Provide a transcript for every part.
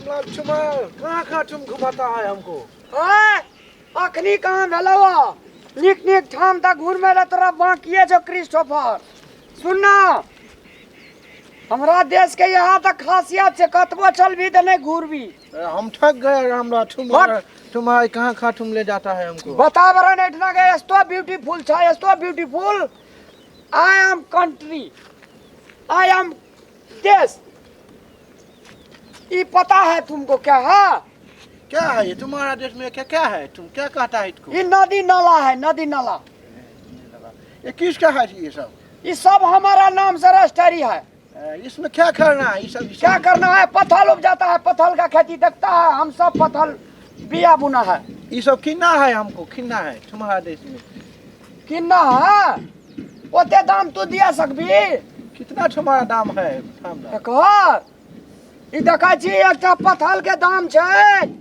रामलाल कहाँ कहाँ तुम घुमाता है हमको? आय अखनी कहाँ भेलौ हँ? नीक नीक ठाम तऽ घुरमे लए तोरा बाँकिए छौ क्रिस्टोफर। सुन ना, हमरा देश के यहाँ तऽ खासियत छै, कतबो चलबी तऽ नहि घुरबी। अरे हम थक गए रामलाल, बट तुम्हारे कहाँ कहाँ तुम ले जाता है हमको? वातावरण एहिठिना के एस्तो ब्यूटीफुल छै, एस्तो beautiful. I am country, I am देश। ये पता है तुमको क्या है? क्या है ये तुम्हारा देश में? क्या क्या है? तुम क्या कहता है इसको? ये नदी नाला है, नदी नाला। ये किसका है ये सब? ये सब हमारा नाम से रजिस्ट्री है। इसमें क्या करना है ये सब? क्या करना है? पथल उग जाता है, पथल का खेती देखता है। हम सब पथल बिया बुना है। ये सब किन्ना है हमको, किन्ना है तुम्हारा देश में? किन्ना है? ओते दाम तू दिया सकबी? कितना तुम्हारा दाम है? एकर ई देखै छी, एकटा पथल के दाम छै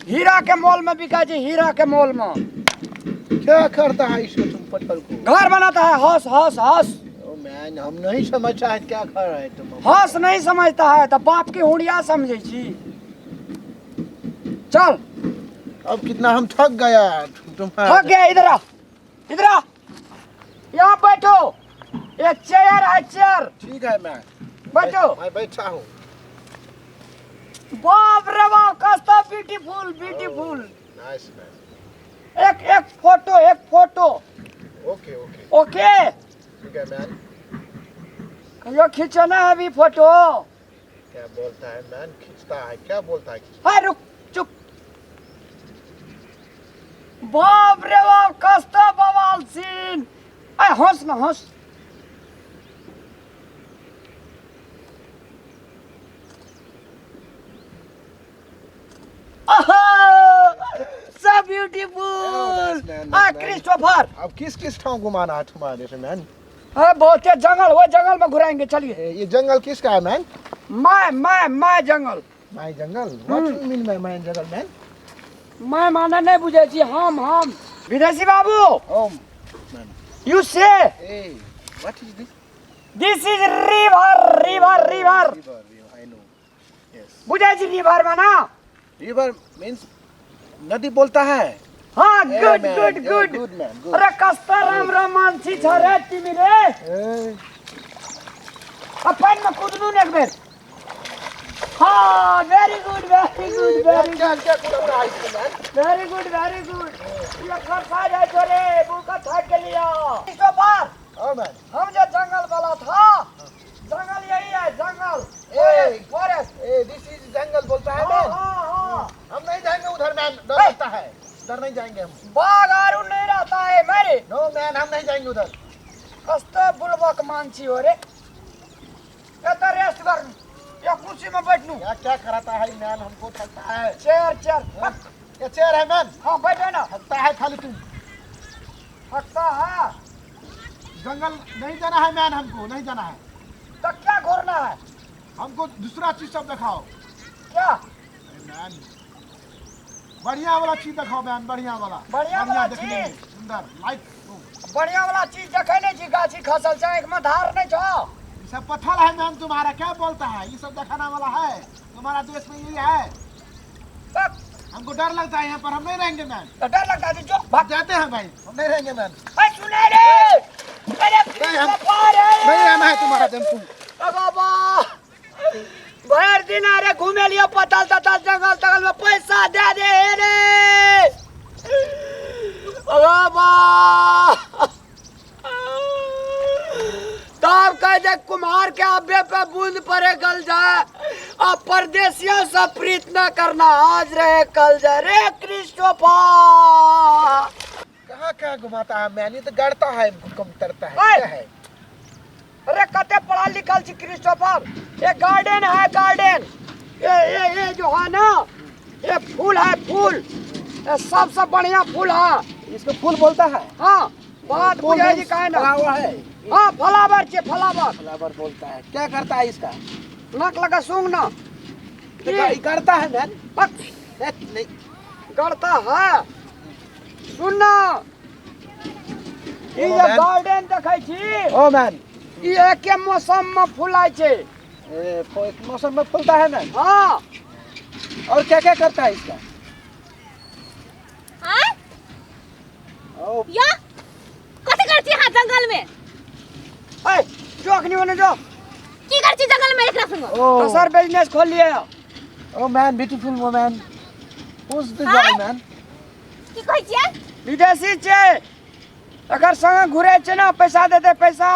हीरा के मोल में बिका छै, हीरा के मोल में। क्या करता है इसको तुम पत्थर को? घर बनाता है, house house house. Oh man, हम नहीं समझता है क्या कर रहे हैं तुम। हाउस नहीं समझता है तो बाप की हुड़िया समझे छी। चल। अब कितना हम थक गया तुम्हारा। थक गया? इधर आ, इधर आ, यहाँ बैठो। ये चेयर है, चेयर। ठीक है मैं बैठो। मैं बैठा हूँ। बाप रे बाप, कस्ता ब्यूटीफुल, ब्यूटीफुल। Nice man. एक एक फोटो, एक फोटो। Okay okay. ओके। ठीक है मैन। कहियो खींचना है अभी फोटो। क्या बोलता है मैन? खींचता है क्या बोलता है? हाय रुक, चुप। बाप रे बाप, कस्ता बवाल सीन। आय हंस ना, हंस। So beautiful. आ क्रिस्टोफर, अब किस किस ठाव घुमाना है तुम्हारे से मैन? हाँ, बहुत है जंगल, वो जंगल में घुराएंगे, चलिए। ये जंगल किसका है मैन? मैं मैं मैं जंगल। माय जंगल? What you mean by my जंगल मैन? मैं माने नहीं बुझे छी। हम विदेशी बाबू। ओम you Se A, what is this? This is river, river, river. River, I know, yes. बुझे छी रिवर माना? रिवर मींस नदी बोलता है। हाँ, good good good. Good man, good. अरे कस्ता राम राम मानसी छ रे तिमी रे। अब पानी में कूदनू ने एक बेर। हाँ, very good, very good, very क्या क्या कूदता है इसमें man? Very good, very good. ये खर्चा जाए छोरे भूखा थक के लिया। क्रिस्टोफर। Oh man. हम जो जंगल वाला था, जंगल यही है, जंगल, forest, forest. A, this is जंगल बोलता है हाँ मैन। हाँ हाँ। हम नहीं जाएंगे उधर मैन, डर लगता है, डर नहीं जाएंगे हम। बाघ आरू नहीं रहता है मेरे। नो मैन, हम नहीं जाएंगे उधर। कस्तो बुलबक मानसी हो रे। ये तो रेस्ट कर, ये कुर्सी में बैठनू। क्या क्या कराता है मैन, हमको थकता है। Chair, chair. ये चेयर है मैन? हाँ, बैठो ना। थकता है खाली तुम। थकता है? जंगल नहीं जाना है मैन, हमको नहीं जाना है। तो क्या घूरना है? हमको दूसरा चीज सब दिखाओ। क्या? मैन, बढ़िया वाला चीज दिखाओ मैन, बढ़िया वाला। बढ़िया वाला देखने में, चीज? सुंदर लाइक। बढ़िया वाला चीज देखे नहीं छी? गाछी खसल छै, आँख में धार नहीं छौ। ये सब पत्थर है मैन तुम्हारा, क्या बोलता है? ये सब दिखाना वाला है तुम्हारा देश में, यही है? तब हमको डर लगता है यहाँ पर, हम नहीं रहेंगे मैन। तो डर लगता है जो भाग जाते हैं भाई, हम नहीं रहेंगे मैन। अरे सुने रे, अरे नहीं, हम- क्रिस्टोफर है। नहीं रहना है तुम्हारा दम तुम। बाबा भर दिन अरे घूमे लियो पतल ततल जंगल तंगल में, पैसा दे दे रे बाबा। तब कह दे कुम्हार के अब्बे पे बूंद पड़े गल जाए। अब परदेसियों से प्रीत न करना, आज रहे कल जाए रे क्रिस्टोफर। कहाँ कहाँ घुमाता है मैन? ये तो गड़ता है, कम तरता है। ओए! क्या है? अरे कते पढ़ा लिखल छी क्रिस्टोफर। ये गार्डन है, गार्डन। ये जो है ना, ये फूल है, फूल। ये सबसे बढ़िया फूल है। इसको फूल बोलता है? हाँ, बात फूल बुझाई means काहे ना। फ्लावर है। हाँ, फ्लावर छे, फ्लावर। फ्लावर बोलता है। क्या करता है इसका? नाक लगा सूंघ ना। तो करता है मैन? पक। नहीं। करता है। सुन ना, ई ओ जे मैन। गार्डन देखै छी, ओ मैन, ई एके मौसम में फुलाय छै। ए, एक मौसम में फूलता है मैन? हाँ, और क्या क्या करता है इसका? आँय? ओ या कथी करै छी अहाँ जंगल में? ए जो अखनी ओने जो। की करै छी जंगल में एकरा संग? ओ दोसर बिजनेस खोल लिए। Oh man, beautiful woman, who is this हाँ? Girl man? की कहै छियै? विदेशी छै, एकर संगे घुरे छै ना, पैसा देते पैसा।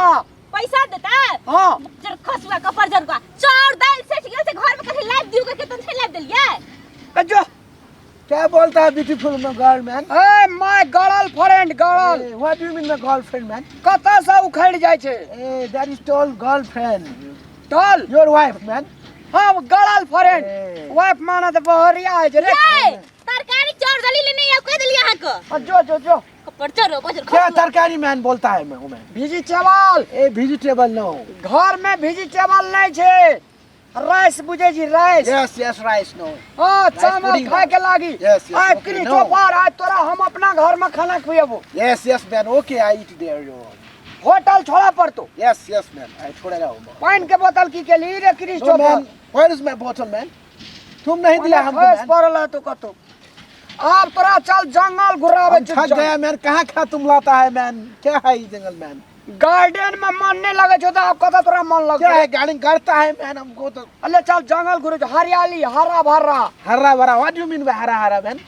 पैसा देतै? हाँ। जर खसुआ कपर जरुआ चाउर दालि सठि गेल छै घर में, कथी लाबि दियौ के तन छै लाबि देलियै? ए जो। क्या बोलता है beautiful girl man? A my girl friend, girl. What do you mean my girlfriend man? कतऽ से उखड़ि जाइ छै? ए that is toll girlfriend. Toll your wife man. हाँ, गर्ल फ्रेंड। ए। वाइफ माना तऽ बहरिया होइ छै रे। यै तरकारी चाउर दालि लेने आउ कहि देलियै अहाँके। आ, जो जो जो। कपर जरो बजर क्या खसुआ। तरकारी मैन बोलता है मैं मैन? वेजिटेबल। ए वेजिटेबल नो। घर में वेजिटेबल नहीं छै, राइस बुझे छी राइस? यस यस, राइस नो। हाँ, चावल pudding। खाए के लागी। Yes, yes, आइ okay, Christopher, आज तोरा हम अपना घर में खाना खुएबो। Yes yes man, okay, I eat there your hotel छोड़ा पड़तो। यस यस मैन, आई छोड़ेगा वो। पानी के बोतल की केली रे no Christopher? Man, where is my bottle man? तुम नहीं दिला हमको खस मैन। पड़ल है तो कतो। आब तोरा चल जंगल घुरावे। हम थक गया मैन, कहाँ खा तुम लाता है मैन? क्या है ये जंगल मैन? गार्डन में मन नहीं लगे छो तो आप कतऽ तोरा मन लगे? क्या है गार्डन करता है मैन हमको तो। अरे चल जंगल घुरे छो, हरियाली हरा भरा। हरा भरा? What do you mean by हरा हरा मैन?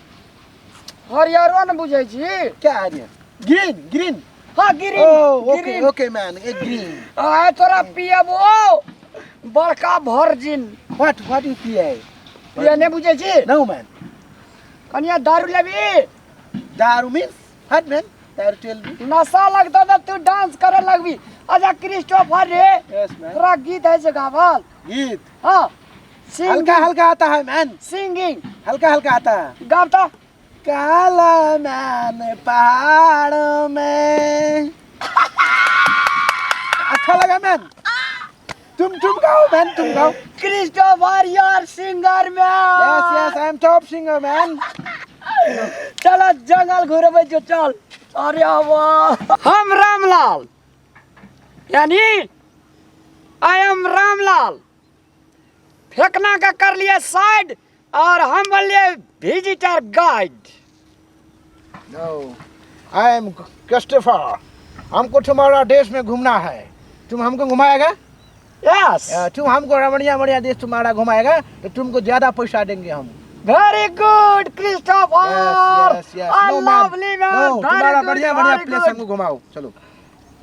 हरियरो ने बुझै छी? क्या हरियर? Green green. हाँ ग्रीन। ओ ओके। ग्रीन। ओके मैन, ए ग्रीन। आय तोरा पियबो बड़का भर्जिन। What what you पिए? पिए नहीं बुझै छी? नो मैन। कनिया दारू लेबी? दारू मींस what man? दारू टेल मी। नशा लगता तऽ तू डांस करे लगबी। अच्छा क्रिस्टोफर रे। Yes man. तोरा गीत है से गावल? गीत? हाँ, हल्का सिंगिंग। हल्का आता है मैन। सिंगिंग। हल्का हल्का आता है। गावता। काला मैन पहाड़ में। अच्छा लगा मैन। तुम गाओ मैन, तुम गाओ। क्रिस्टोफर यार singer man. Yes yes, I am top singer man. चल जंगल घुरबै जो चल। अरे वाह, हम रामलाल, यानी I am Ramlal. फेंकना का कर लिए साइड और हम बोलिए visitor guide. No, I am Christopher. हमको तुम्हारा देश में घूमना है, तुम हमको घुमाएगा? यस। तुम हमको बढ़िया बढ़िया देश तुम्हारा घुमाएगा तो तुमको ज्यादा पैसा देंगे हम। Very good Christopher. Yes yes yes. No man, lovely man. No, तुम्हारा बढ़िया बढ़िया प्लेस हमको घुमाओ, चलो।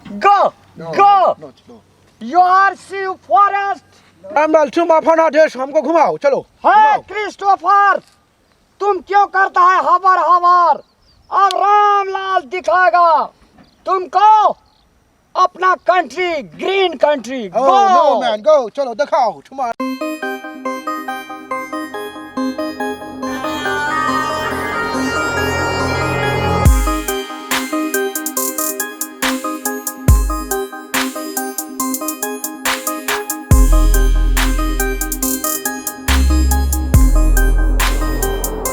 गो। नो। गो। नो, चलो। You are C forest. Ramlal, तुम अपना देश हमको घुमाओ, चलो। है घुमाओ। क्रिस्टोफर, तुम क्यों करता है हबर हबर? अब रामलाल दिखाएगा तुमको अपना country, green country. Oh no man, go, चलो दिखाओ तुम्हारा।